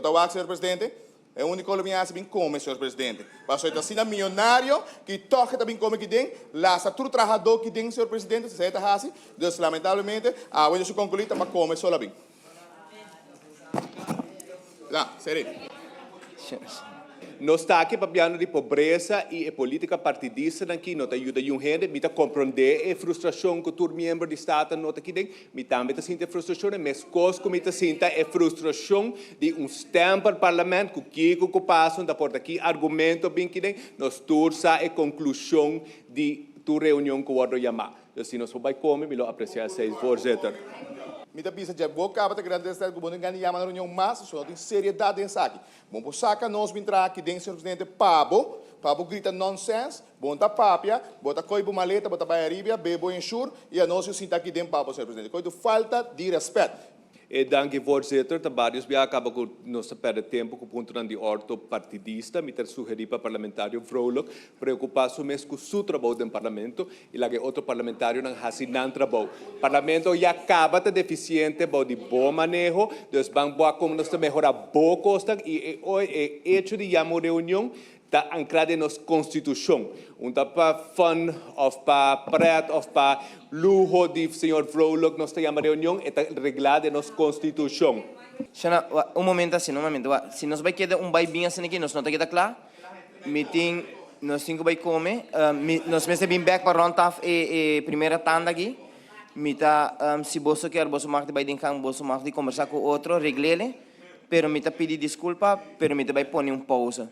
ta wak, señor presidente? E úniko lo mi hasi bin kome, señor presidente. Paso e ta asina millonario ku tòg e ta bin kome aki den, lasa tur trahadó aki den, señor presidente, esei e ta hasi. Dus lamentablemente, awe su konkluí ta pa kome so el a bin. La, seri. Nos ta aki papiando di pobresa i e polítika partidista aki no ta yuda ningun hende. Mi ta komprondé e frustrashon ku tur miembro di Staten nota aki den. Mi tambe ta sinti frustrashon, meskos ku mi ta sinti e frustrashon di un stempel parlement ku kiko ku pasa, da porta aki argumento bin aki den. Nos tur sa e konklushon di tur reunion ku wòrdu yamá. Dus si nos bai kome, mi lo apresiá esei, voorzitter. Mi ta bisa ya bo kaba ta grande ku bo no gana yama na reunion mas, so no tin seriedat den esaki. Bon por saka nos bin traha aki den, señor presidente, pa bo grita nonsense, bo ta papia, bo ta koi bo maleta, bo ta bai ariba, bebe Ensure, i anos sinta aki den pa bo, señor presidente. Koi tu falta di rèspèt. E danki, voorzitter. Ta vários biaha kaba ku nos ta pèrdè tempu ku punto di òrdu partidista. Mi ta sugerí pa parlamentario Vrolijk preokupá su mes ku su trabou den parlamento i laga otro parlamentarionan hasi nan trabou. Parlamento ya kaba ta defisiente bou di bo maneho, dus ban wak kon nos ta mehorá bo kosnan i e hecho di yama reunion ta ankrá den nos konstitushon. No ta pa fun òf pa pret òf pa luho di señor Vrolijk nos ta yama reunion, ta reglá den nos konstitushon. Shana, un momento asina, un momento. Si nos bai keda un bai bin asina aki, nos no ta keda kla. Mi tin, nos tin ku bai kome. Nos mester bin back pa rond af e promé tanda aki. Mi ta, si boso ke, boso mag di bai den gang, boso mag di kombersá ku otro, regl'é. Pero mi ta pidi diskulpa, pero mi ta bai pone un pausa.